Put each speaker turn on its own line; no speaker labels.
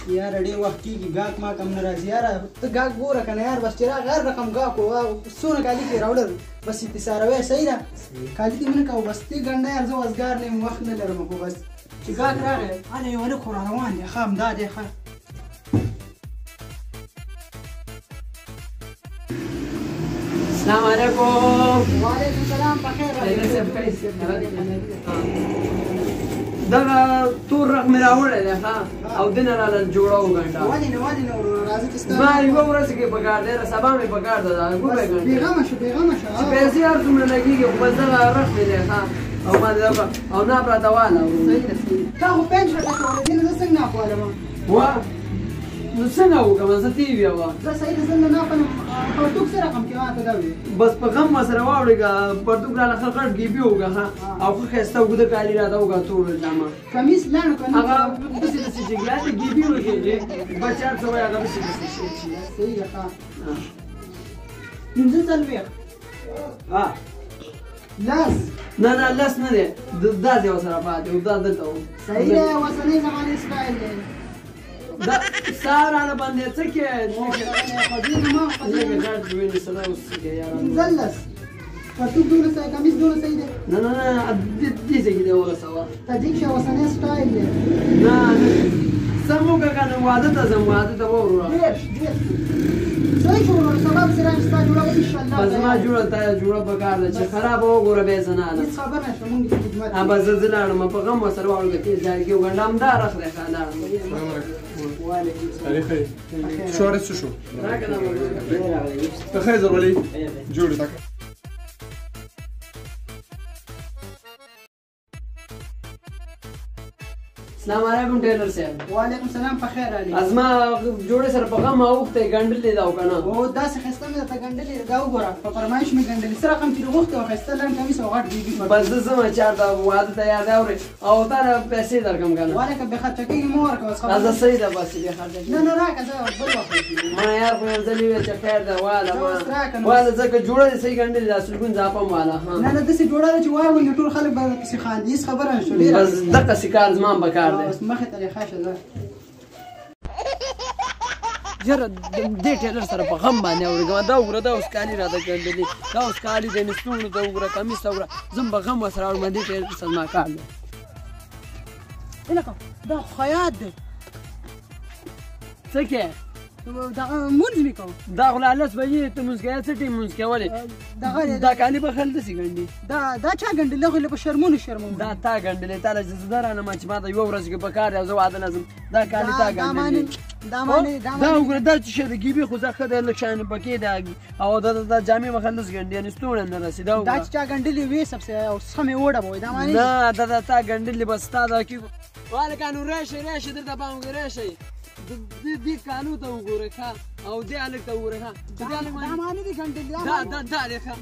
یاره ډېر وخت کېږي ګاک ماک هم نه راځي. یاره ته ګاک ګوره که نه یار، بس چې راغی هر رقم ګاک و، څونه کالي چې راوړل بس انتصاروی. صحیح ده، کالي دې مه نه کوه، بس ته ګنډه یار، زه وزګار نه یم، وخت نه لرم. خو بس چې ګاک راغی هله یو هلک خو را روان دی. ښه همدا دی. ښه
السلام علیکم.
وعلیکم السلام، پخیر راغلی.
دغه تور رقم مې راوړی دی. ښه او دنه راله جوړه وګنډه.
ولې نه، ولې نه وروره، راځه چې ستا
زما یوه ورځ کې پکار دی، سبا مې پکار ده. دا وبه ګنډه.
بېغمه شه، بېغمه شه.
چې پیسې هر څومره لګېږي خو بس دغه رخ مې دی. ښه او ما دغه او ناپ راته واله وروره.
صحیح ده، صحیح ده. تا خو پنټ راته کولی، دې نه زه څنګه ناپ والم؟
وه نو څنګه وکړم، زه تی بیا وه.
زه صحیح ده، زه له ناپه نه پرتوګ څه رقم کې ماته دا وي.
بس په غم ورسره واوړېږه، پرتوګ راله ښه غټ ګیبي وکړه. ښه او ښه ښایسته اوږده کالي راته وکړه، تور جامه
کمیس لنډ که نه
هغه داسې داسې چې لاندې ګیبي وکړي، بچ هر څه وایي هغه داسې داسې شي.
صحیح ده. ښه 45.
ها
لس.
نه نه، لس نه دی، داسې ورسره پاتې و، دا دلته و.
صحیح ده، اوسنۍ زمانې سټایل دی.
دا ستا راله باندې څه کې لږه غټ وینې سره اوس څه کې یاره.
15 پرتوګ دونه صحیح، کمیس دونه صحیح دی.
نه نه نه، دې ځای کې دی ورسوه.
ته جګ شه، اوسنی سټایل دی.
نه نه، سم وکړه که نه واده ته ځم، واده ته وروره.
30، 30 صحیح شو وروره، سبا پسې راشم، ستا جوړه به انشاءالله.
بس زما جوړه ته جوړه پکار ده، چې خرابه وګوره بیا زه نه اعلم.
هېڅ خبر نه شوه، مونږ دې خدمت.
بس زه لاړم، په غم ورسره واوړم، تېز ځای کې وګنډه. همدا رخ دی. ښه لاړم.
وعلیکم السلام.
شو څه شو؟
راکړه دا
ته خیر ضروري جوړ تک.
السلام علیکم ټیلر صاحب.
وعلیکم السلام، په خیر راغلی.
ازما جوړې سره په غم اوښتی، ګنډلې ده او که نه؟
او داسې ښایسته مې درته ګنډلې ده، دا وګوره، په فرمایش مې ګنډلې. څه رقم چې دې غوښتې وه، ښایسته لنډ کمیس او غټ بیبي.
بس زه ځم چېرته واده تیار دی اورې، او تا له پیسې درکړم که نه؟
ولکه بې خرچه کېږي مه ورکوه. بس
زه صحیح ده، بس بې خرچه
کېږي. نه نه، راکړه، زه بل وخت.
ما یار خو یو ځل وویل چې خیر ده، واله ما واله، ځکه جوړه دې صحیح ګنډلې ده، سلګون ځاپه هم واله.
نه نه، داسې جوړه ده چې واغوندي ټول خلک به پسې خاندي، هېڅ خبره نه شوه.
بس دقسې کار زما هم پکار دی.
اوس مخې ته ښه شه. زه
یاره دې ټیلر سره په غم باندې اورېږم. دا وګوره، دا اوس کالي راته ګنډلي، دا اوس کالي دی، نستوڼو ته وګوره، کمیس ته وګوره. زه هم په غم ورسره اورم. دې ټیلر سره زما کار دی.
لکه دا خو خیاط دی.
څه کې؟
دغه مونځ مې کوم.
دا خو لا 10 بجې، ته مونځ کوې؟ څه ټیم مونځ کوې؟ ولې
دغه
دا کالي به خل داسې ګنډي؟
دا چا ګنډلې؟ خو له په شرمونو شرموم.
دا تا ګنډلې، تا له چې زه رانه ما چې ما ته یوه ورځ کې پکار دی، زه واده نه ځم. دا کالي تا ګنډلې.
دا معنی
دا وګوره، دا څه شی دی؟ ګیبي خو ځه ښه دی، لږ شیان پکې دی، او دا جامې به خل داسې ګنډي، یعنې ستوڼی نه رسي. دا
دا چې چا ګنډلې وې سب او څخه مې وډبوي. دا معنی
نه، دا تا ګنډلې، بس ستا دا کیږي. هلکانو راشئ، راشئ، درته پام وکړئ، راشئ. دې کالو ته وګوره ښه، او دې هلک ته وګوره ښه.
دا معنی دې ګنډلې.
دا دا دا دی ښه.